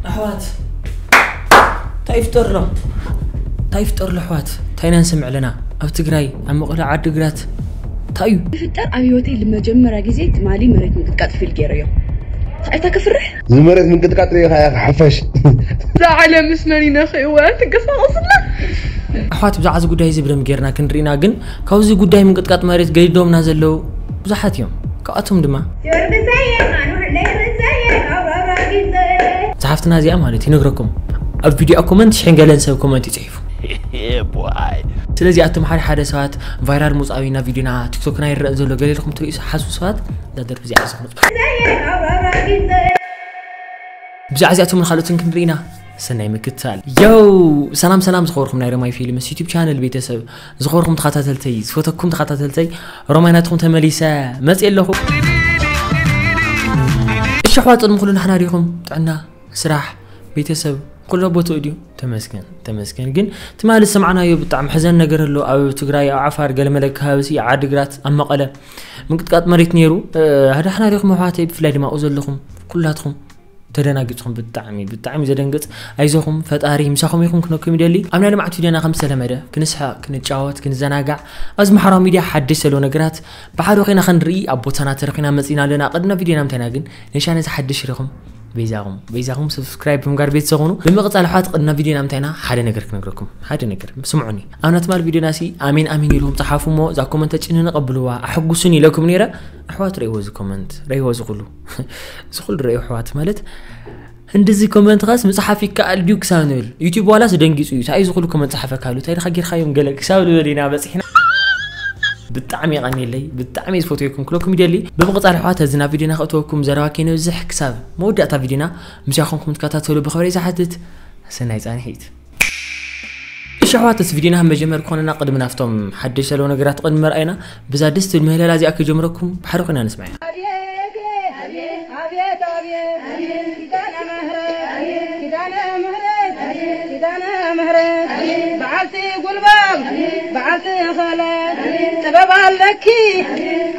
ኣሕዋት፣ እንታይ ይፍጠር ኣሎ? እንታይ ይፍጠር ኣሎ ኣሕዋት? እንታይ ኢና ንሰምዕ ኣለና? ኣብ ትግራይ፣ ኣብ መቐለ፣ ዓዲ ግራት እንታይ እዩ? ይፍጠር ኣብ ህይወተይ ንመጀመርያ ግዜ ትማሊ መሬት ምንቅጥቃጥ ፊል ገይረዮ። እንታይ ከፍርሕ? እዚ መሬት ምንቅጥቃጥ ርኢኻ ኢኻ ሓፋሽ። እዛ ዓለም ምስ መን ይነኽእዋ ትንቀሳቐስላ? ኣሕዋት፣ ብዛዕባ እዚ ጉዳይ እዚ ብደንብ ጌርና ክንርኢና፣ ግን ካብዚ ጉዳይ ምንቅጥቃጥ መሬት ገዲዶምና ዘለዉ ብዙሓት እዮም። ካብኣቶም ድማ ጸሓፍትና እዚኣ ማለት ይነግረኩም፣ ኣብ ቪድዮ ኮመንት ሽሕን ገለን ሰብ ኮመንት ይጽሕፉ። ስለዚ ኣቶም ሓደ ሓደ ሰባት ቫይራል ምውጻእ ኢና ቪድዮና ቲክቶክና ይረአ ዘሎ ገለ ኢልኩም ትርእዩ ሓሱ ሰባት እዛ ደርፊ እዚኣ ሓስኹም። ብዛዕባ እዚኣቶም ንኻልኦትን ክንርኢ ኢና። ሰናይ ምክትታል። ዮው! ሰላም ሰላም ዝኸበርኩም ናይ ረማይ ፊልምስ ዩቲብ ቻነል ቤተሰብ፣ ዝኸበርኩም ተኸታተልተይ፣ ዝፈተኩም ተኸታተልተይ፣ ሮማይ ናትኩም ተመሊሰ መፅእ ኣለኹ። እሺ ኣሕዋት፣ ቅድሚ ኩሉ ናሕና ዲኹም? ጥዕና፣ ስራሕ፣ ቤተሰብ፣ ኩሎ ቦትኡ ድዩ? ተመስገን፣ ተመስገን። ግን ትማሊ ዝሰማዕናዮ ብጣዕሚ ሕዘን ነገር ኣሎ። ኣብ ትግራይ፣ ኣብ ዓፋር፣ ገለመለ ከባቢ፣ ዓዲግራት፣ ኣብ መቐለ ምንቅጥቃጥ መሬት ነይሩ። እ፣ ናሕና ዲኹም ኣሕዋተይ፣ ብፍላይ ድማ ኣብኡ ዘለኹም ኩላትኩም ተደናጊጽኩም፣ ብጣዕሚ፣ ብጣዕሚ ዘደንግጽ። ኣይዞኹም፣ ፈጣሪ ምሳኹም ይኹን ክነኩም ይደሊ። ኣብ ናይ ልምዓት ቪድዮና ከም ዝተለመደ ክንስሕቕ፣ ክንጫወት፣ ክንዘናጋዕ፣ ኣብዚ ማሕበራዊ ሚድያ ሓድሽ ዘሎ ነገራት ብሓደ ኮይና ክንርኢ ኣብ ቦታና ተረኺና መጺና ኣለና። ቅድሚ ቪድዮና ምንታይና ግን ንሻ ነዚ ሓድሽ ርኹም በይዛኹም፣ በይዛኹም ሰብስክራይብ ብምጋር ቤተሰብ ኹኑ። ብምቕጻል ኣሕዋት ቅድሚ ቪድዮና ምንታይና ሓደ ነገር ክነግረኩም፣ ሓደ ነገር ስምዑኒ። ኣብ ናይ ትማሊ ቪድዮና ሲ ኣሜን ኣሜን ኢልኩም ጸሓፉ እሞ እዛ ኮመንት ተጭንኒ ቀብልዋ ኣሐጉሱኒ ኢለኩም ነይረ። ኣሕዋት ረይዎ እዚ ኮመንት፣ ረይዎ እዚ ኩሉ። እዚ ኩሉ ረይዎ ኣሕዋት ማለት እንድዚ ኮመንት ኻስ ምጽሓፍ ይከኣል ድዩ ክሳብ ንብል። ዩቲዩብ ዋላስ ደንጊጹ እዩ። እንታይ እዚ ኩሉ ኮመንት ጸሓፈካ ኣሉ? እንታይ ደኻ ጌርካዮም ገለ ክሳብ ንብል ኢና በጺሕና። ብጣዕሚ የቐንየለይ፣ ብጣዕሚ እየ ዝፈትየኩም ክለኩም ይደሊ። ብምቕጻል ኣሕዋት እዚ ናብ ቪድዮና ከእተወኩም ዘረባ ከይነብዝሕ ክሳብ መወዳእታ ቪድዮና ምስያ ኮንኩም ትከታተሉ ብኽብሪ ዝሓትት። ሰናይ ጻንሒት። እሺ ኣሕዋት፣ እዚ ቪድዮና ከም መጀመር ክኾነና ቅድሚ ናፍቶም ሓደሽ ዘለዉ ነገራት ቅድሚ መርኣይና ብዛ ደስ ትብል ምህለላ እዚኣ ከጀምረኩም ብሓደ ኮይና ንስምዓ። ኣቤት ኣቤት ኣቤት ኪዳነ ምህረት ኪዳነ ምህረት ኪዳነ ምህረት በዓልቲ ጉልባብ በዓልቲ ኸለ ጥበብ ኣለኪ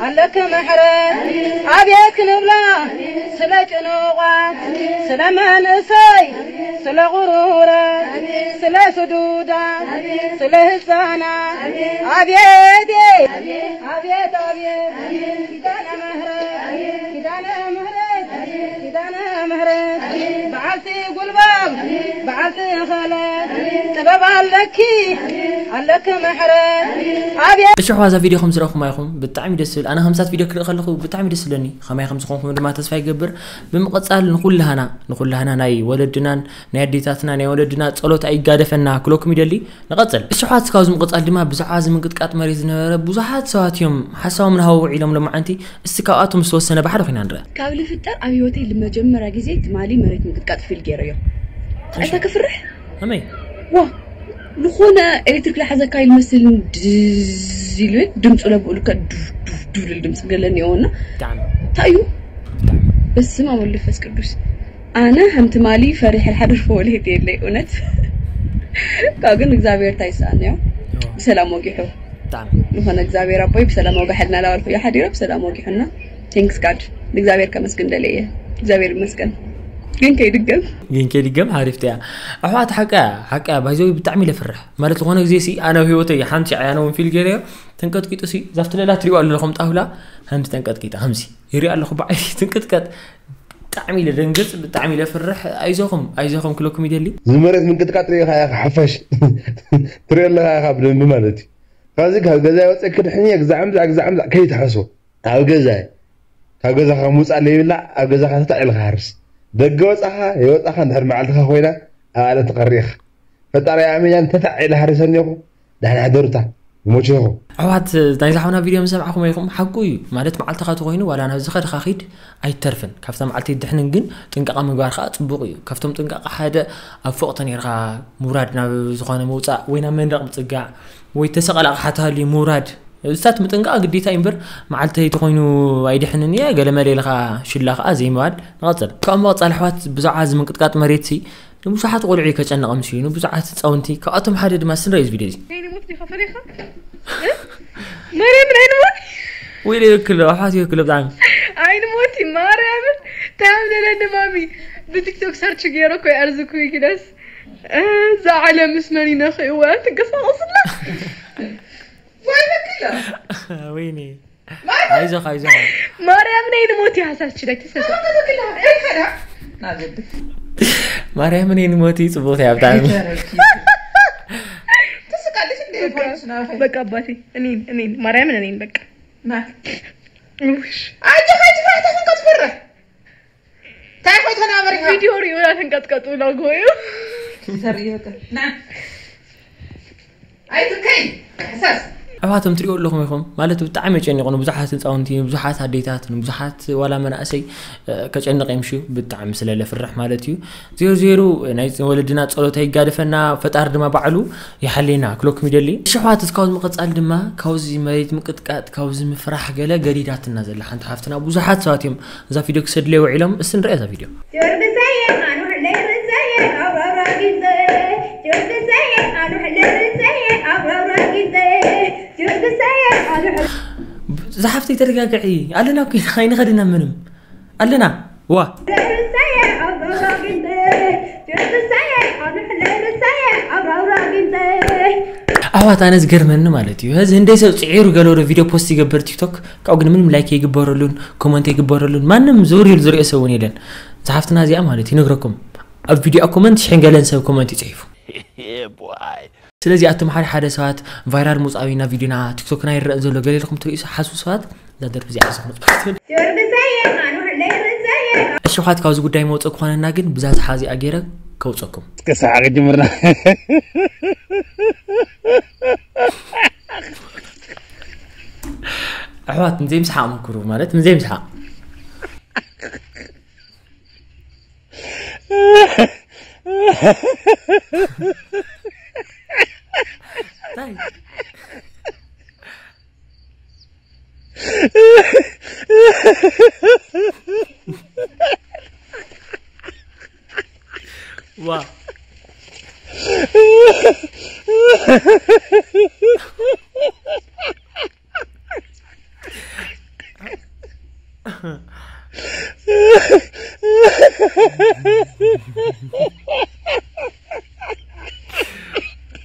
ኣለኪ ምሕረት ኣቤት ክንብላ ስለ ጭኑቓት ስለ መንእሰይ ስለ ቁሩራት ስለ ስዱዳት ስለ ህፃናት ኣቤት ኣቤት ኣቤት ኪዳነ ምህረት ኪዳነ ምህረት ኪዳነ ምህረት በዓልቲ ጉልባብ በዓልቲ ኸለ ጥበብ ኣለኪ ኣለኪ ምሕረት ኣቤት። እሺ ኣሕዋት፣ እዛ ቪድዮ ከም ዝረእኹማ ኢኹም ብጣዕሚ ደስ ዝብል። ኣነ ከምሳት ቪድዮ ክርኢ ከለኹ ብጣዕሚ ደስ ዝብለኒ፣ ከማይ ከም ዝኾንኩም ድማ ተስፋ ይገብር። ብምቕጻል ንኹላህና ንኹላህና ናይ ወለድናን ናይ ኣዴታትና ናይ ወለድና ጸሎት ኣይጋደፈና ክለኩም ይደሊ። ንቐጽል። እሺ ኣሕዋት፣ ካብዚ ምቕጻል ድማ ብዛዕባ እዚ ምንቅጥቃጥ መሬት ዝነበረ ብዙሓት ሰባት እዮም ሓሳቦም ንሃቡ ውዒሎም ሎማዓንቲ። እስቲ ካብኣቶም ዝተወሰነ ብሓደ ኮይና ንርኣ። ካብ ልፍጠር ኣብ ህይወተይ ልመጀመርያ ግዜ ትማሊ መሬት ምንቅጥቃጥ ፊል ገይረዮ። እንታይ ከፍርሕ? ኣመይ? ዋ ዝኾነ ኤሌክትሪክ ላሓዘካ ይመስል ድዝ ኢሉ ድምፁ ለብኡ ልከ ዱፍ ዱፍ ዱፍ ልል ድምፂ ገለኒ የውና ብጣዕሚ እንታይ እዩ ብጣዕሚ በስም ኣብ ወልድ ፈስ ቅዱስ ኣነ ከም ትማሊ ፈሪሕ ሓድር ፈወልሄት የለይ እውነት ካብ ግን እግዚኣብሔር እንታይ ይሰኣን እዮ ብሰላም ወጊሑ ዝኾነ እግዚኣብሔር ኣቦይ ብሰላም ወጋሕልና ላበልኩ እዮ ሓዲረ ብሰላም ወጊሑና ቴንክስ ጋድ ንእግዚኣብሔር ከመስግን ደለየ እግዚኣብሔር ይመስገን ግን ከይድገም ግን ከይድገም ሓሪፍቲ እያ ኣሕዋት ሓቀያ ሓቀያ ባይዘዊ ብጣዕሚ ለፍርሕ ማለት ዝኾነ ግዜ ሲ ኣነ ኣብ ህይወተይ ሓንቲ ዓያነ እውን ፊል ገይረዮ ተንቀጥቂጡ ሲ ዛፍትለላ ትሪኦ ኣለኹም ጣውላ ሓንቲ ተንቀጥቂጣ ከምዚ ይሪኦ ኣለኹ ብዓይኒ ትንቅጥቀጥ ብጣዕሚ ኢለ ደንግፅ ብጣዕሚ ኢለ ፍርሕ ኣይዞኹም ኣይዞኹም ክለኩም ይደሊ እዚ መሬት ምንቅጥቃጥ ርኢኻ ኢኻ ሓፋሽ ትሪኦ ኣለኻ ኢኻ ብደንቢ ማለት እዩ ካብዚ ካብ ገዛ ወፀ ክድሕን እየ ግዛዕ ምዛዕ ግዛዕ ምዛዕ ከይትሓስቦ ኣብ ገዛ ካብ ገዛኻ ምውፃእ ለይብላ ኣብ ገዛኻ ተታዕ ኢልካ ሃርስ ደገ ወፃኻ የወፃኻ እንድሕር መዓልትኻ ኮይና ኣብ ኣለም ትቐሪ ኢኻ ፈጣሪ ኣሜን ተታዕ ኢለ ሃሪሰ እኒኹ ዳሕና ሕደሩታ ይሞችኹ ኣሕዋት ናይዚ ሓውና ቪድዮ ምስ ሰማዕኹም ኢኹም ሓቁ እዩ ማለት መዓልትኻ ተኾይኑ ዋላ ናብዚ ከድኻ ኺድ ኣይትተርፍን ካብታ መዓልቲ ይድሕንን ግን ጥንቃቐ ምግባር ከዓ ፅቡቕ እዩ ካብቶም ጥንቃቐ ሓደ ኣብ ፎቕ ተነይርካ ምውራድ ናብ ዝኾነ ምውፃእ ወይ ናብ መንደቕ ምፅጋዕ ወይ ተሰቐለ ኣቕሓ ተሃልዩ ምውራድ እሳት ምጥንቃቕ ግዴታ እዩ እምበር መዓልቲ ተኾይኑ ኣይድሕንን እየ ገለመለ ኢልካ ሽላ ከዓ ዘይምባል ንቐፅል ካብኡ ምቕፃል ኣሕዋት ብዛዕባ እዚ ምንቅጥቃጥ መሬት ሲ ንብዙሓት ቆልዑ እዩ ከጨንቐም ስዩ ንብዙሓት ህፃውንቲ ካብኣቶም ሓደ ድማ ስንረዩ እዚ ቪድዮ እዚ ማርያምን ኣይንሞት ወይለ ይክሎ ኣሕዋት ይክሎ ብጣዕሚ ኣይንሞት ማርያምን ታብ ዘለኒ ማሚ ብቲክቶክ ሰርች ገይረ እኮ ይኣርዝኩ ይግደስ። እዛ ዓለም ምስ መን ይነኽእዋ ትንቀሳቐስላ? ወይ በኪሎ ወይኔ ማይ ኣይዞኻ ኣይዞኻ ማርያም ነይ ንሞት ይሃሳስችለይ ተሰሰ በኪሎ እይ ከዳ ናገድ ማርያም እኔ ንሞት ጽቡቅ እያ ብጣዕሚ ትስቃለች እንደ ፖሊስ ናፈ በቃ አባቴ እኔን እኔን ማርያምን እኔን በቃ ና ውሽ ኣጆኻ ኣይትፍራሕ ተኽንካ ትፈርሕ እንታይ ኾይ ተናበሪኻ ቪዲዮ ሪኡና ተንቀጥቀጡ ላጎዩ ዘርእየካ ና ኣይትከይ ሕሰስ ኣሕዋቶም ትሪኦ ኣለኹም ኢኹም ማለት ብጣዕሚ የጨኒቑ ንብዙሓት ህፃውንቲ ንብዙሓት ኣዴታት ንብዙሓት ዋላ መናእሰይ እ፣ ከጨንቕ እዮም ሽዩ ብጣዕሚ ስለ ለፍርሕ ማለት እዩ ዜሮ ዜሮ ናይ ወለድና ፀሎት ኣይጋደፈና ፈጣሪ ድማ ባዕሉ ይሓሌና ክሎኩም ይደሊ ሽሕዋት እስካብ ዝምቕፃል ድማ ካብዚ መሬት ምቅጥቃጥ ካብዚ ምፍራሕ ገለ ገዲዳትና ዘላ ሓንቲ ሓፍትና ብዙሓት ሰባት እዮም እዛ ቪድዮ ክሰድለይ ውዒሎም እስቲ ንሪኣ እዛ ቪድዮ ጆርግሰየ ኣኑሕለይ ርሰየ ኣብራራ ጊንዘ ጆርግሰየ ኣኑሕለይ ርሰየ ኣብራራ ጊንዘ ጆርግሰየ ኣኑሕ ዝሓፍተይ ተረጋግዒ ኣለና እኮ ኢና ኣይንኸድና ምንም ኣለና ዋ ርሰየ ኣብራራ ጊንዘ ጆርግሰየ ኣኑሕለይ ርሰየ ኣብራራ ጊንዘ ኣሕዋት ኣነ ዝገርመኒ ማለት እዩ ህዚ ህንደይ ሰብ ፅዒሩ ገለ ወደ ቪድዮ ፖስት ይገብር ቲክቶክ ካብኡ ግን ምንም ላይክ ይግበረሉን ኮመንት ይግበረሉን ማንም ዙር ኢሉ ዝሪኦ ሰብ እውን የለን ዝሓፍትና እዚኣ ማለት ይነግረኩም ኣብ ቪድዮ ኮመንት ሽሕን ገለን ሰብ ኮመንት ይፅሒፉ ስለዚ ኣቶም ሓደ ሓደ ሰባት ቫይራል ምውፃእ ኢና ቪድዮና ቲክቶክና ይረአ ዘሎ ገለ ኢልኩም ትርእዩ ሓስቡ ሰባት እዛ ደርፊ እዚኣ ሓስቡ ጆርግሰየ ኣኑሕለይ ርሰየ እሽኻት ካብዚ ጉዳይ መውፅእ ክኾነና ግን ብዛ ዝሓ እዚኣ ገይረ ከውፀኩም እስከ ሰሓቅ ጅምርና ኣሕዋት ንዘይምስሓቅ መክሩ ማለት ንዘይምስሓቅ እንታይ ዋ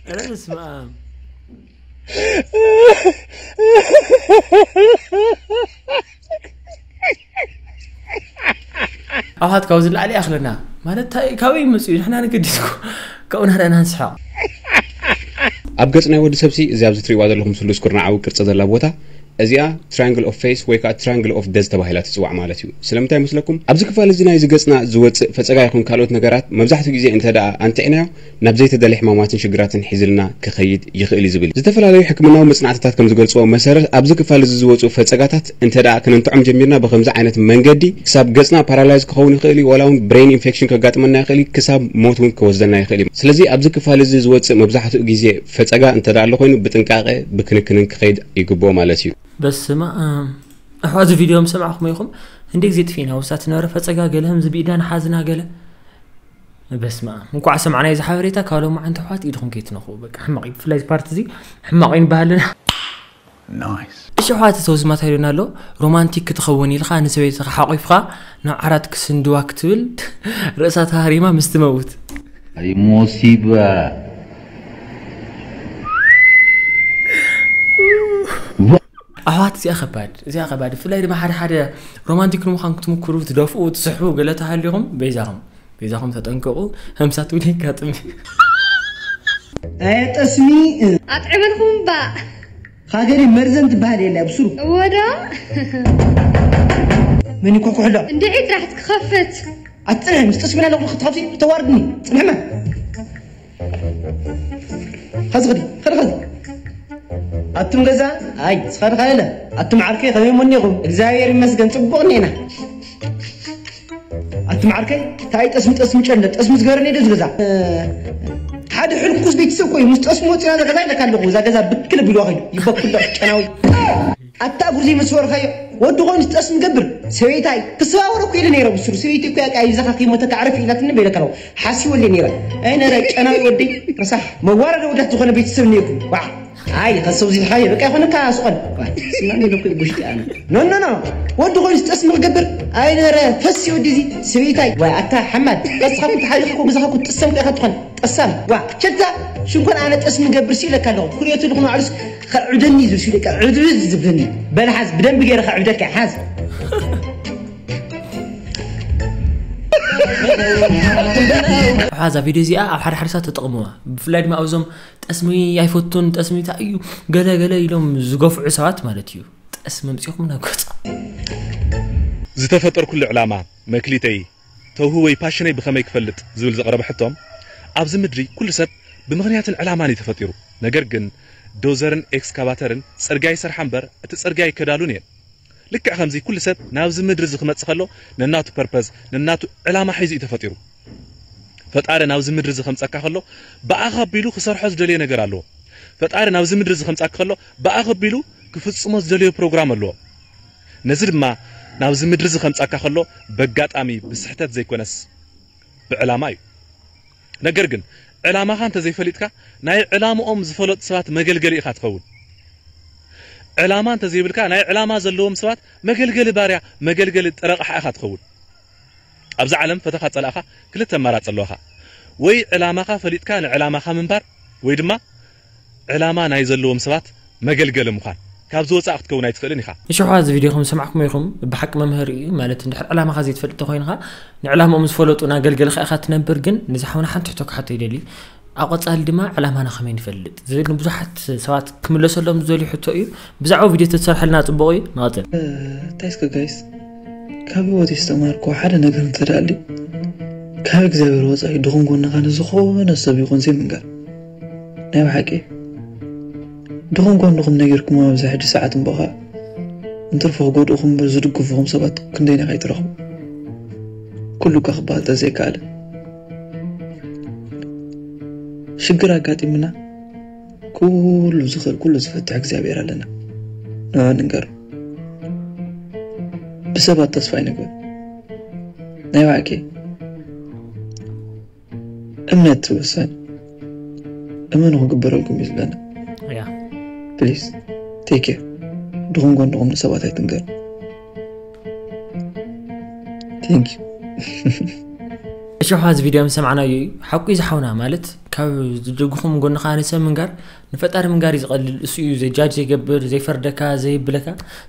ኧረ በስመ ኣብ ኣውሃት ካብዚ ላዕሊ ይኣኽለና ማለት እንታይ ካበይ ይመፅኡ ንሕና ንገዲስኩ ካብኡ ናዳ ኢና ንስሕቕ ኣብ ገጽ ናይ ወዲ ሰብሲ እዚ ኣብዚ ትሪእዋ ዘለኹም ስሉስ ኩርናዓዊ ቅርጺ ዘላ ቦታ እዚኣ triangle of face ወይ ከዓ triangle of death ተባሂላ ትጽዋዕ ማለት እዩ። ስለምንታይ መስለኩም? ኣብዚ ክፋል እዚ ናይዚ ገጽና ዝወጽእ ፈጸጋ ይኹን ካልኦት ነገራት መብዛሕትኡ ግዜ እንተ ደኣ ኣንጢዕናዮ ናብ ዘይተደልየ ሕማማትን ሽግራትን ሒዝልና ክኸይድ ይኽእል እዩ ዝብል እዩ። ዝተፈላለዩ ሕክምናዊ መጽናዕትታት ከም ዝገልጽዎ መሰረት ኣብዚ ክፋል እዚ ዝወጽኡ ፈጸጋታት እንተ ደኣ ክነንትዖም ጀሚርና ብኸምዚ ዓይነት መንገዲ ክሳብ ገጽና ፓራላይዝ ክኸውን ይኽእል እዩ፣ ዋላ እውን ብሬን ኢንፌክሽን ከጋጥመና ይኽእል እዩ፣ ክሳብ ሞት እውን ክወስደና ይኽእል እዩ። ስለዚ ኣብዚ ክፋል እዚ ዝወጽእ መብዛሕትኡ ግዜ ፈጸጋ እንተ ደኣ ኣሎ ኮይኑ ብጥንቃቐ ብክንክንን ክኸይድ ይግብኦ ማለት እዩ። በስመ ኣብ ኣሕዋ እዚ ቪድዮ ምስ ሰማዕኹም ኢኹም እንደ ግዜ ጥፊእና ውሳት ነበረ ፈጸጋ ገለ ህምዚ ብኢዳን ሓዝና ገለ በስመ ኣብ እንኳዕ ሰማዕና እዚ ሓበሬታ ካብ ሎማዓንቲ ኣሕዋት ኢድኹም ከይትነኽኡ በቃ ሕማቕ እዩ ብፍላይ እዚ ፓርቲ እዚ ሕማቕ እዩ ንበሃልና Nice. እሺ ኣሕዋት ተውዝማት ሃይሉና ኣሎ ሮማንቲክ ክትኸውን ኢልካ ንሰበይትኻ ሓቑፍካ ናብ ዓራት ክስንድዋ ክትብል ርእሳ ተሃሪማ ምስ ትመውት Ay musiba. ኣሕዋት እዚኣ ከባድ እዚኣ ከባድ ብፍላይ ድማ ሓደ ሓደ ሮማንቲክ ንምዃን ክትምክሩ ትደፍኡ ትስሕቡ ገለ ተሃሊኹም በይዛኹም በይዛኹም ተጠንቀቑ ህምሳት እውን የጋጥም እዩ ኣየ ጠስሚ ኣጥዕመልኩም እባ ሃገሪ መርዘን ትበሃል የለ ብሱሩ እወዶ መን ይኩሕኩሕሎ እንድዒ ጥራሕ ትክኸፍት ኣትፅንሕ ምስ ጠስሚና ኣለኹ ክትኸፍቲ ተዋርድኒ ፅንሕመ ኸዚ ኸዲ ኸዲ ኸዚ ኣቱም ገዛ ኣይ ዝኸድኻ የለ ኣቱም ዓርከይ ከመይ መኒኹም እግዚኣብሔር ይመስገን ፅቡቕ እኒና ኣቱም ዓርከይ እንታይ ጠስሚ ጠስሚ ጨለ ጠስሚ ዝገበረኒ ዶ ዝገዛ ሓደ ሕልኩስ ቤተሰብ ኮዩ ምስ ጠስሚ ወፂና እዛ ገዛ ኢለካ ኣለኹ እዛ ገዛ ብክል ቢልዋ ከዩ ይበኩሎ ጨናዊ ኣታ ጉርዚ ምስ ወርካዮ ወዲ ኮይኑ ጠስሚ ገብር ሰበይታይ ክሰባወረ እኮ ኢለ ነይረ ብስሩ ሰበይቲ እኮ ያቃ ይዛኻ ከይሞተ ካዕረፍ ኢላትኒ በይለካ ኣለኹ ሓሲወለይ ነይረ ኣይ ነረ ጨናዊ ወደይ ረሳሕ መዋረደ ወዳት ዝኾነ ቤተሰብ ነይርኩም ባዕ ኣይ ከሰው ዚልካ በቃ ይኾነካ ስቆል ስማኒ ልኩ ጉሽጢ ኣነ ኖ ኖ ኖ ወዲ ኮይኑስ ጠስሚ ክገብር ኣይነበረ ፈሲ ወዲ እዚ ስብኢታይ ወይ ኣታ ሓማድ ቀስኻ ኩንት ሓሊኻ ኮ ግዛኻ ኩንት ጥሰም ቀኻ ትኾን ጠሳም ዋ ቸታ ሽንኮን ኣነ ጠስሚ ገብር ሲለካ ኣለኹ ኩልየቱ ልኹ ማዕሉስ ከዕብደኒ ዝብል ሲለካ ዕብድ ዝብልኒ በል ሓዝ ብደንብ ገይረ ከዕብደካ ሓዝ ሓዛ ቪድዮ እዚኣ ኣብ ሓደ ሓደ ሰባት ተጠቕምዋ ብፍላይ ድማ ኣብዞም ጠስሚ ኣይፈቱን ጠስሚ እንታይ እዩ ገለ ገለ ኢሎም ዝገፍዑ ሰባት ማለት እዩ ጠስሚ ኣምፂኹም ናብ ገፆም ዝተፈጠርኩሉ ዕላማ፣ መክሊተይ፣ ተውሁ ወይ ፓሽነይ ብኸመይ ክፈልጥ ዝብል ዝቐረበ ሕቶ፣ ኣብዚ ምድሪ ኩሉ ሰብ ብምኽንያትን ዕላማን እዩ ተፈጢሩ። ነገር ግን ዶዘርን ኤክስካቫተርን ጽርግያ ይሰርሓ እምበር እቲ ጽርግያ ኣይከዳሉን እየን። ልክዕ ከምዚ ኩሉ ሰብ ናብዚ ምድሪ እዚ ክመጽእ ከሎ ነናቱ ፐርፐዝ፣ ነናቱ ዕላማ ሒዙ እዩ ተፈጢሩ። ፈጣሪ ናብዚ ምድሪ እዚ ከምጸካ ከሎ ብኣኻ ኣቢሉ ክሰርሖ ዝደለዮ ነገር ኣለዎ። ፈጣሪ ናብዚ ምድሪ እዚ ከምጻካ ከሎ ብኣኻ ኣቢሉ ክፍጽሞ ዝደለዮ ፕሮግራም ኣለዎ። ነዚ ድማ ናብዚ ምድሪ እዚ ከምጻካ ከሎ በጋጣሚ ብስሕተት ዘይኮነስ ብዕላማ እዩ። ነገር ግን ዕላማኻ እንተዘይፈሊጥካ ናይ ዕላምኦም ዝፈለጡ ሰባት መገልገሊ ኢኻ ትኸውን። ዕላማ እንተዘይብልካ ናይ ዕላማ ዘለዎም ሰባት መገልገሊ ባርያ መገልገሊ ጥረ ኣቕሓ ኢኻ ትኸውን። ኣብዛ ዓለም ፈተኻ ጸላእኻ ክልተ ኣማራጺ ኣለዋኻ። ወይ ዕላማኻ ፈሊጥካ ንዕላማኻ ምንባር ወይ ድማ ዕላማ ናይ ዘለዎም ሰባት መገልገሊ ምዃን። ካብዚ ወጻኢ ክትከውን ኣይትኽእልን ኢኻ። እሺ ኣሕዋት እዚ ቪድዮ ከም ዝሰማዕኩሞ ኢኹም ብሓቂ መምሃሪ እዩ ማለት እንድሕር ዕላማኻ ዘይትፈልጥ ተኾይንኻ ንዕላምኦም ዝፈለጡ ናገልገልኻ ኢኻ ትነብር ግን ነዚ ሓውና ሓንቲ ሕቶ ክሓቶ ይደሊ ኣብ ቀጻሊ ድማ ዕላማና ከመይ ንፈልጥ ዝብል ንብዙሓት ሰባት ክምለሰሎም ዝደልዩ ሕቶ እዩ ብዛዕባ ቪድዮ ተዝሰርሐልና ጽቡቕ እዩ ንቐጽል እንታይ እስከ ጋይስ ካብ ህይወት ዝተማርኮ ሓደ ነገር እንተዳሊ ካብ እግዚኣብሔር ወፃኢ ድኹም ጎንኻ ንዝኾነ ሰብ ይኹን ዘይምንጋር ናይ ብሓቂ ድኹም ጎንኹም ነጊርኩም ኣብዚ ሕጂ ሰዓት እምበኻ እንትርፎ ክጎድእኹም እምበር ዝድግፍኹም ሰባት ክንደይና ከይትረኽቡ ኩሉ እኳ ክበሃል ተዘይከኣለ ሽግር ኣጋጢምና ኩሉ ዝኽእል ኩሉ ዝፈትሕ እግዚኣብሔር ኣለና ንዑ ንንገር ብሰባት ተስፋ ኣይንግበር ናይ ባዕቂ እምነት ወሳኒ እመኑ ክግበረልኩም እዩ ዝብለና ያ ፕሊዝ ቴክ ኬር ድኹም ጎንኹም ንሰባት ኣይትንገር ቴንክ ዩ እሺ ሐዚ ቪድዮ ምስ ሰማዕናዮ እዩ ሓቁ እዩ ዝሓውና ማለት ካብ ዝደግኹም ጎንኻ ንሰብ ምንጋር ንፈጣሪ ምንጋር እዩ ዝቐልል እሱ እዩ ጃጅ ዘይገብር ዘይፈርደካ ዘይብለካ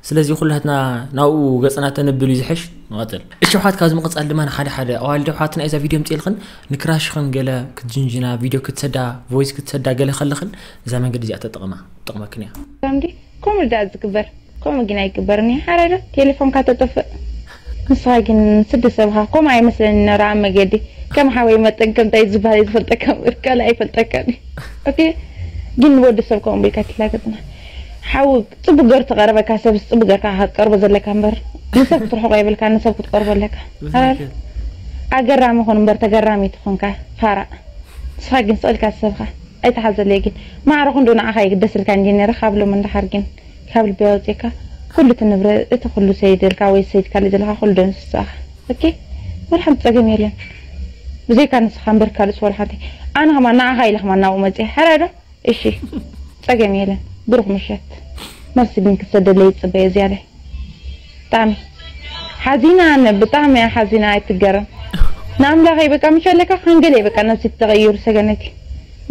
ስለዚ ኩላትና ናብኡ ገፅና ተንብል እዩ ዝሕሽ ንቐፅል እሺ ሐዋት ካብዚ ምቕፃል ድማ ንሓደ ሓደ ኣዋልድ ሐዋትና እዛ ቪድዮ ምፅልኽን ንክራሽኽን ገለ ክትጅንጅና ቪድዮ ክትሰዳ ቮይስ ክትሰዳ ገለ ከለኽን እዛ መንገዲ እዚኣ ተጠቕማ ትጠቕመክን እያ ከምኡ ዳ ዝግበር ከምኡ ግን ኣይግበርን እዩ ሓራዶ ቴሌፎንካ ተጠፍእ ንስኻ ግን ስዲ ሰብኻ ከምኡ ኣይመስለኒ ነራ ኣብ መገዲ ከም ሓወይ መጠን ከምታይ ዝበሃል ዝፈልጠካ እምበር ካልእ ኣይፈልጠካን እዩ ኦኬ ግን ንወዲ ሰብ ከምኡ ኢልካ ትላገጽና ሓው ጽቡቅ ገር ተቐረበካ ሰብ ጽቡቅ ገርካ ክትቀርቦ ዘለካ እምበር ንሰብ ክትርሕቆ የብልካ ንሰብ ክትቀርቦ ኣለካ ሓራዶ ኣገራሚ ኹን እምበር ተገራሚ ትኾንካ ፋራ ንስኻ ግን ስቕልካ ሰብኻ ኣይትሓዘለይ ግን ማዕረ ክንዱ ንዓኻ ይግደስልካ እንጂ ነረ ካብ ሎም እንዳሓር ግን ካብ ልቢ ኣውፅእካ ኩሉ እቲ ንብረት እቲ ኩሉ ሰይደልካ ወይ ሰይድካ ልደልካ ኩሉ ደምስሳኻ እኪ ወላ ሓንቲ ፀገም የለን ብዘይካ ንስኻ እምበር ካልእ ወላ ሓንቲ ኣነ ከማ ንዓኻ ኢለ ከማ ናብኡ መፅእ ሓራይ ዶ እሺ ፀገም የለን ብሩክ ምሸት መልሲ ግን ክትሰደለይ ይፅበየ ዝያዳይ ብጣዕሚ ሓዚና ኣነ ብጣዕሚ እያ ሓዚና ኣይትገረም ንኣምላኸይ በቃ ምሽ ኣለካ ከንገለ በቃ ነብሲ ተቐይሩ ሰገነቲ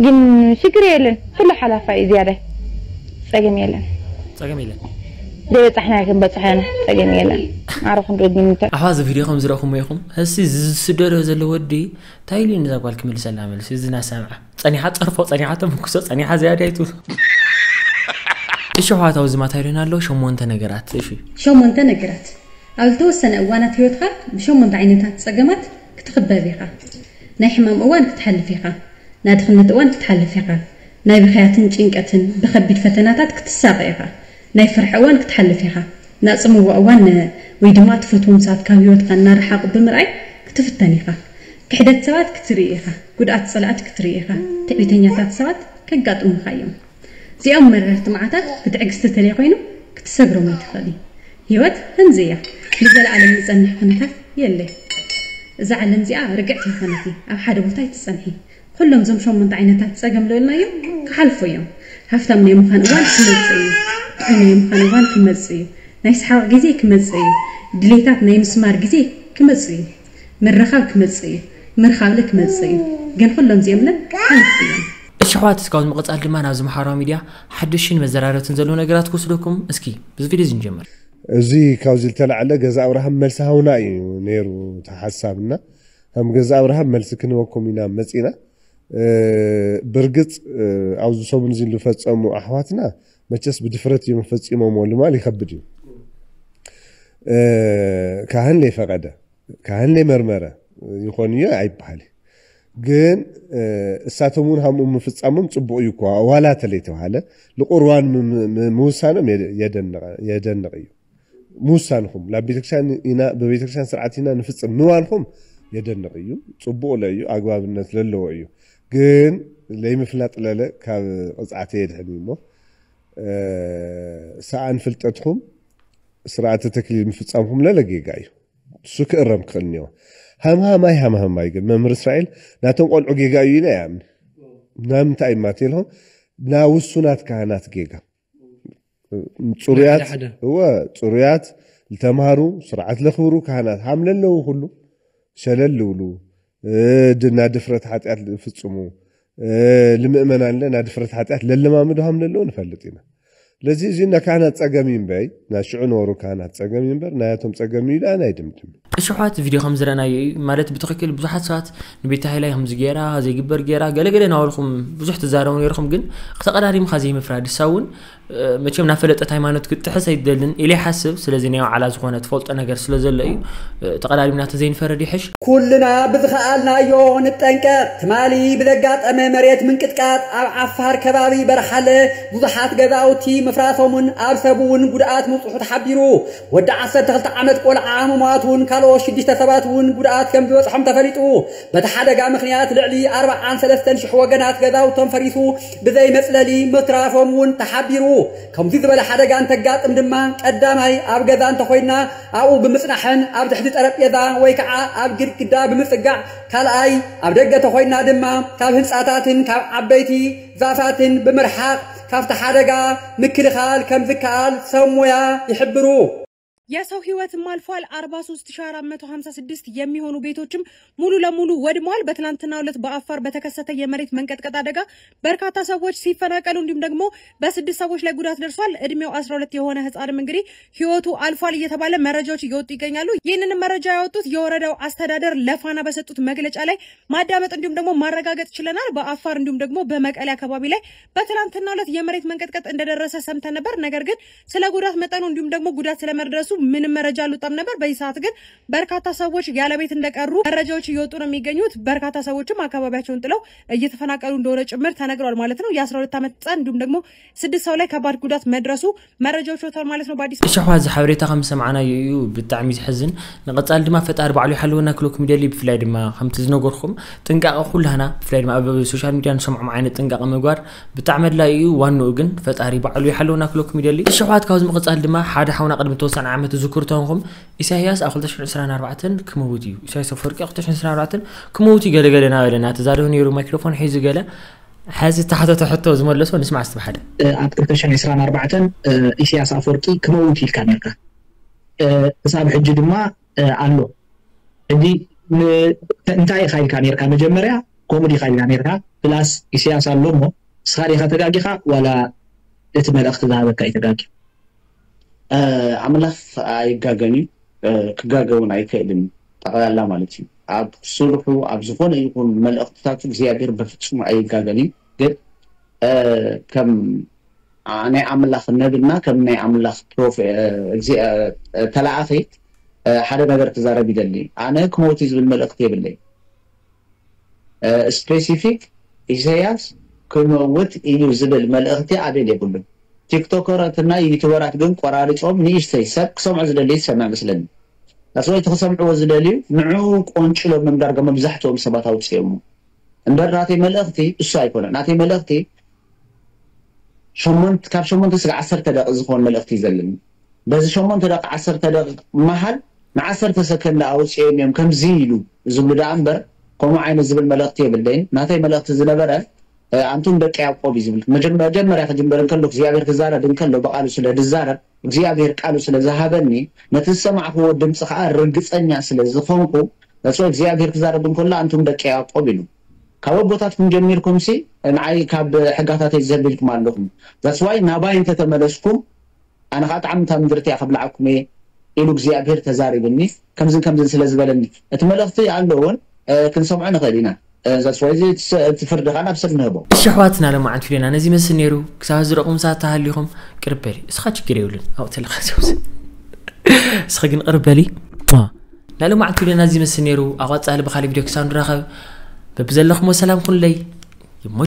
ግን ሽግር የለን ኩሉ ሓላፋ እዩ ዝያዳይ ፀገም የለን ፀገም የለን ዘይበፃሕና ክንበፅሐና ፀገም የለን ኣረ ክንዶ ግን ኣሕዋ እዚ ቪድዮ ከም ዝረእኹሞ ኢኹም ህሲ ዝስደዶ ዘሎ ወዲ እንታይ ኢሉ ነዛ ጓል ክምልሰላ መልሲ እዚ ናሰምዐ ጸኒሓ ጸርፎ ጸኒሓ ተምክሶ ጸኒሓ ዝያዳይቱ እሺ ኣሕዋት ኣብዚ ማታ ኢሉና ኣሎ ሸሞንተ ነገራት እሺ ሸሞንተ ነገራት ኣብ ዝተወሰነ እዋናት ህይወትኻ ብሸሞንተ ዓይነታት ጸገማት ክትኽበብ ኢኻ ናይ ሕማም እዋን ክትሓልፍ ኢኻ ናይ ድኽነት እዋን ክትሓልፍ ኢኻ ናይ ብኽያትን ጭንቀትን ብኸቢድ ፈተናታት ክትሳቐ ኢኻ ናይ ፍርሒ እዋን ክትሓልፍ ኢኻ ናጽምዋ እዋን ወይ ድማ ትፈትዎም ሰባት ካብ ህይወትኻ እናረሓቑ ብምርኣይ ክትፍተን ኢኻ ክሕደት ሰባት ክትርኢ ኢኻ ጉድኣት ጸላእቲ ክትርኢ ኢኻ ትዕቢተኛታት ሰባት ከጋጥሙኻ እዮም እዚኦም መረርቲ መዓታት ብትዕግስቲ ተለይኮይኑ ክትሰግሮም ኣይትኽእልን ህይወት ከምዚ እያ ንዘለኣለም ዝጸንሕ ኩነታት የለይ እዛ ዓለም እዚኣ ርግዕቲ ይኾነት ኣብ ሓደ ቦታ ኣይትጸንሒ ኩሎም ዞም ሸሞንተ ዓይነታት ጸገም ልበልናዮም ክሓልፉ እዮም ሃፍታም ናይ ምዃን እዋን ክመጽእ እዩ። ጥዑይ ናይ ምዃን እዋን ክመጽእ እዩ። ናይ ሰሓቕ ግዜ ክመጽእ እዩ። ድሌታት ናይ ምስማር ግዜ ክመጽእ እዩ። ምርኻብ ክመጽእ እዩ። ምርኻብለ ክመጽእ እዩ። ግን ኩሎም እዚኦምለ ሓለፍቲ እዮም። እሺ ኣሕዋት፣ እስካብ ምቕጻል ድማ ናብዚ ማሕበራዊ ሚድያ ሓድሽን መዘራረብትን ዘለዎ ነገራት ክወስደኩም። እስኪ ብዚ ቪድዮ እዚ ንጀምር። እዚ ካብዚ ዝተላዕለ ገዛ ኣብርሃም መልሲ ሃውና እዩ ነይሩ እቲ ሓሳብና። ከም ገዛ ኣብርሃም መልሲ ክንበኩም ኢና መጺና። ብርግጽ ኣብዚ ሰሙን እዚ ዝፈጸሙ ኣሕዋትና መቸስ ብድፍረት እዮም ፈጺሞምዎ ልማል ይኸብድ እዩ። ካህን ለይፈቐደ፣ ካህን ለይመርመረ ይኾን እዩ ኣይበሃል። ግን እሳቶም እውን ሃምኡ ምፍጻሞም ጽቡቕ እዩ እኳ ዋላ ተለይተባሃለ፣ ንቁርባን ምውሳኖም የደንቕ እዩ። ምውሳንኹም ናብ ቤተክርስትያን ኢና፣ ብቤተክርስትያን ስርዓት ኢና ንፍጽም ምባልኹም የደንቕ እዩ። ጽቡቕ ለ እዩ፣ ኣግባብነት ለለዎ እዩ። ግን ለይምፍላጥ ለለ ካብ ቅጽዓተ የድሕን እዩ እሞ ሰኣን ፍልጠትኩም ስርዓተ ተክሊል ምፍጻምኩም ለለ ጌጋ እዩ። እሱ ክእረም ክኽእል እኒኦ። ሃምሃማይ ሃምሃማይ ግን መምህር እስራኤል ናቶም ቆልዑ ጌጋ እዩ ኢለ ይኣምን። ናምንታይ እማ ተልኹም ናብ ውሱናት ካህናት ጌጋ ጽሩያት እወ ጽሩያት ዝተምሃሩ ስርዓት ለኽብሩ ካህናት ሃም ለለዉ ኩሉ ሸለል ልብሉ ድና ድፍረት ሓጢኣት ፍጽሙ ንምእመናን ለ ናድፍረት ሓጢኣት ለለማምዶ ሃም ለለዉ ንፈልጥ ኢና። ስለዚ እዚ ናይ ካህናት ጸገም እዩ እምበይ፣ ናይ ሽዑ ነበሩ ካህናት ጸገም እዩ እምበር ናያቶም ጸገም እዩ ኢለ ኣነ ኣይድምድም። እሽሓት ቪድዮ ከም ዝረኣናዮ እዩ። ማለት ብትኽክል ብዙሓት ሰባት ንቤት ሃይላይ ከምዚ ገይራ ዘይግበር ገይራ ገለገለ እናበልኩም ብዙሕ ትዛረቡ ነይርኩም፣ ግን ተቐዳዲምካ ዘይምፍራድ እሳ እውን መቸም ናፈለጠት ሃይማኖት ክትጥሕስ ኣይትደልን ኢለ ይሓስብ። ስለዚ ናይ ባዕላ ዝኾነ ትፈልጦ ነገር ስለ ዘሎ እዩ። ተቐዳዲምና ተዘይንፈርድ ይሕሽ። ኩልና ብዝኸኣልናዮ ንጠንቀቕ። ትማሊ ብዘጋጠመ መሬት ምንቅጥቃጥ ኣብ ዓፋር ከባቢ በርሓለ ብዙሓት ገዛውቲ ምፍራሶምን ኣብ ሰብ እውን ጉድኣት ምብፅሑ ተሓቢሩ። ወዲ ዓሰርተ ክልተ ዓመት ቆልዓ ምሟቱን ካልኦት ሽዱሽተ ሰባት እውን ጉድኣት ከም ዝበፅሖም ተፈሊጡ። በቲ ሓደጋ ምኽንያት ልዕሊ ኣርብዓን ሰለስተን ሽሕ ወገናት ገዛውቶም ፈሪሱ ብዘይ መፅለሊ ምትራፎም እውን ተሓቢሩ። ከምዚ ዝበለ ሓደጋ እንተጋጥም ድማ ቀዳማይ ኣብ ገዛ እንተኾይና ኣብኡ ብምፅናሕን ኣብ ትሕቲ ጠረጴዛ ወይ ከዓ ኣብ ግድግዳ ብምፅጋዕ፣ ካልኣይ ኣብ ደገ ተኾይና ድማ ካብ ህንፃታትን ካብ ዓበይቲ ዛፋትን ብምርሓቕ ካብቲ ሓደጋ ምክልኻል ከም ዝከኣል ሰብ ሞያ ይሕብሩ። የሰው ህይወትም አልፏል። አርባ ሶስት ሺ አራት መቶ ሀምሳ ስድስት የሚሆኑ ቤቶችም ሙሉ ለሙሉ ወድመዋል። በትናንትናው ዕለት በአፋር በተከሰተ የመሬት መንቀጥቀጥ አደጋ በርካታ ሰዎች ሲፈናቀሉ እንዲሁም ደግሞ በስድስት ሰዎች ላይ ጉዳት ደርሷል። እድሜው አስራ ሁለት የሆነ ህፃንም እንግዲህ ህይወቱ አልፏል እየተባለ መረጃዎች እየወጡ ይገኛሉ። ይህንንም መረጃ ያወጡት የወረዳው አስተዳደር ለፋና በሰጡት መግለጫ ላይ ማዳመጥ እንዲሁም ደግሞ ማረጋገጥ ችለናል። በአፋር እንዲሁም ደግሞ በመቀሌ አካባቢ ላይ በትናንትናው ዕለት የመሬት መንቀጥቀጥ እንደደረሰ ሰምተን ነበር። ነገር ግን ስለ ጉዳት መጠኑ እንዲሁም ደግሞ ጉዳት ስለመድረሱ ምንም መረጃ አልወጣም ነበር። በዚህ ሰዓት ግን በርካታ ሰዎች ያለ ቤት እንደቀሩ መረጃዎች እየወጡ ነው የሚገኙት። በርካታ ሰዎችም አካባቢያቸውን ጥለው እየተፈናቀሉ እንደሆነ ጭምር ተነግሯል ማለት ነው። የአስራ ሁለት ዓመት ህፃን እንዲሁም ደግሞ ስድስት ሰው ላይ ከባድ ጉዳት መድረሱ መረጃዎች ወጥተዋል ማለት ነው። በአዲስ እሺ፣ ኣሕዋት፣ እዚ ሓበሬታ ከም ዝሰማዕናዮ እዩ። ብጣዕሚ ዘሕዝን። ንቐጻሊ ድማ ፈጣሪ ባዕሉ ይሓልወና ክለኩም ይደሊ። ብፍላይ ድማ ከምቲ ዝነገርኩም ጥንቃቐ ኩላህና፣ ብፍላይ ድማ ኣብ ሶሻል ሚድያ ንሰምዖም ዓይነት ጥንቃቐ ምግባር ብጣዕሚ ኣድላዪ እዩ። ዋንኡ ግን ፈጣሪ ባዕሉ ይሓልወና ክለኩም ይደሊ። እሺ፣ ኣሕዋት፣ ካብዚ ምቕጻል ድማ ሓደ ሓውና ቅድሚ ተወሰነ ዓመት ዝዝክሩ ተኾንኩም ኢሳያስ ኣብ ክልተ ሽሕን ዕስራን ኣርባዕተን ክመውት እዩ፣ ኢሳያስ ኣፈወርቂ ኣብ ክልተ ሽሕን ዕስራን ኣርባዕተን ክመውት እዩ ገለገለ እናበለ እናተዛረበ ነይሩ። ማይክሮፎን ሒዙ ገለ። ሕዚ እተሓተተ ሕቶ ዝመለሶ ንስማዕ እስቲ ብሓደ። ኣብ ክልተ ሽሕን ዕስራን ኣርባዕተን ኢሳያስ ኣፈወርቂ ክመውት ኢልካ ነርካ። ክሳብ ሕጂ ድማ ኣሎ። ሕጂ እንታይ ኢኻ ኢልካ ነርካ? መጀመርያ ከምኡ ዲኻ ኢልካ ነርካ? ፕላስ ኢሳያስ ኣሎ እሞ ንስኻ ዲኻ ተጋጊኻ ዋላ እቲ መልእኽቲ ዝሃበካ እዩ ተጋጊ? ኣምላኽ ኣይጋገን እዩ፣ ክጋገ እውን ኣይክእልን እዩ። ጠቕላላ ማለት እዩ። ኣብ ስርሑ ኣብ ዝኾነ ይኹን መልእኽትታቱ እግዚኣብሔር በፍጹም ኣይጋገን እዩ። ግን ከም ናይ ኣምላኽ ነብና ከም ናይ ኣምላኽ ፕሮፌ ተላኣኺ ሓደ ነገር ክዛረብ ይደሊ። ኣነ ክመውት እዩ ዝብል መልእኽቲ የብለይ። ስፔሲፊክ ኢሳያስ ክመውት እዩ ዝብል መልእኽቲ ኣቤል የብሉን። ቲክቶከራት እና ዩቱበራት ግን ቆራሪጾም ንእሽተይ ሰብ ክሰምዖ ዝደሊ ዝሰምዕ መስለኒ። ታስዋይ እቲ ክሰምዕዎ ዝደልዩ ንዑ ቆንጭሎም ምምዳርጋ መብዛሕትኦም ሰባት ኣውፅኦሞ። እምበር ናተይ መልእኽቲ እሱ ኣይኮነ። ናተይ መልእኽቲ ሸሞንት ካብ ሸሞንተ ስጋ ዓሰርተ ደቂ ዝኾን መልእኽቲ እዩ ዘለኒ። በዚ ሸሞንተ ደቂ ዓሰርተ ደቂ መሃል ንዓሰርተ ሰከንድ ኣውፅኦም እዮም ከምዚ ኢሉ ዝብሉ ደኣ እምበር ከምኡ ዓይነት ዝብል መልእኽቲ የብለይን። ናተይ መልእኽቲ ዝነበረ ኣንቱም ደቂ ያዕቆብ እዩ ዝብል። መጀመርያ ክጅምር እንከሎ እግዚኣብሔር ክዛረብ እንከሎ ብቃሉ ስለ ዝዛረብ እግዚኣብሔር ቃሉ ስለ ዝሃበኒ ነቲ ዝሰማዕክዎ ድምፂ ከዓ ርግፀኛ ስለ ዝኾንኩ እሱ እግዚኣብሔር ክዛረብ እንከሎ ኣንቱም ደቂ ያዕቆብ ኢሉ ካብ ኣቦታትኩም ጀሚርኩም ሲ ንዓይ ካብ ሕጋታተይ ዘቢልኩም ኣለኹም። ዛስዋይ ናባይ እንተተመለስኩም ኣነ ከዓ ጣዕሚ እታ ምድርቲ እያ ከብልዓኩም እየ ኢሉ እግዚኣብሔር ተዛሪብኒ። ከምዝን ከምዝን ስለ ዝበለኒ እቲ መልእኽቲ ኣሎ እውን ክንሰምዖ ንኽእል ኢና። ዛስዋይ እዚ ፍርዲ ከዓ ናብ ሰብ ንህቦ። እሺ ኣሕዋትና ለማዓንቲ ቪድዮና ነዚ መስል ነይሩ። ክሳብ ዝረኹም ሳት ተሃሊኹም ቅርበሊ እስኻ ችግር የብሉን ኣብኡ ተለኻ ሰብስ እስኺ ግን ቅርበሊ። ማ ናይ ለማዓንቲ ቪድዮና እዚ መስል ነይሩ። ኣቋፃሊ ብካሊ ቪድዮ ክሳብ ንራኸብ በብዘለኹሞ ሰላም ኩንለይ።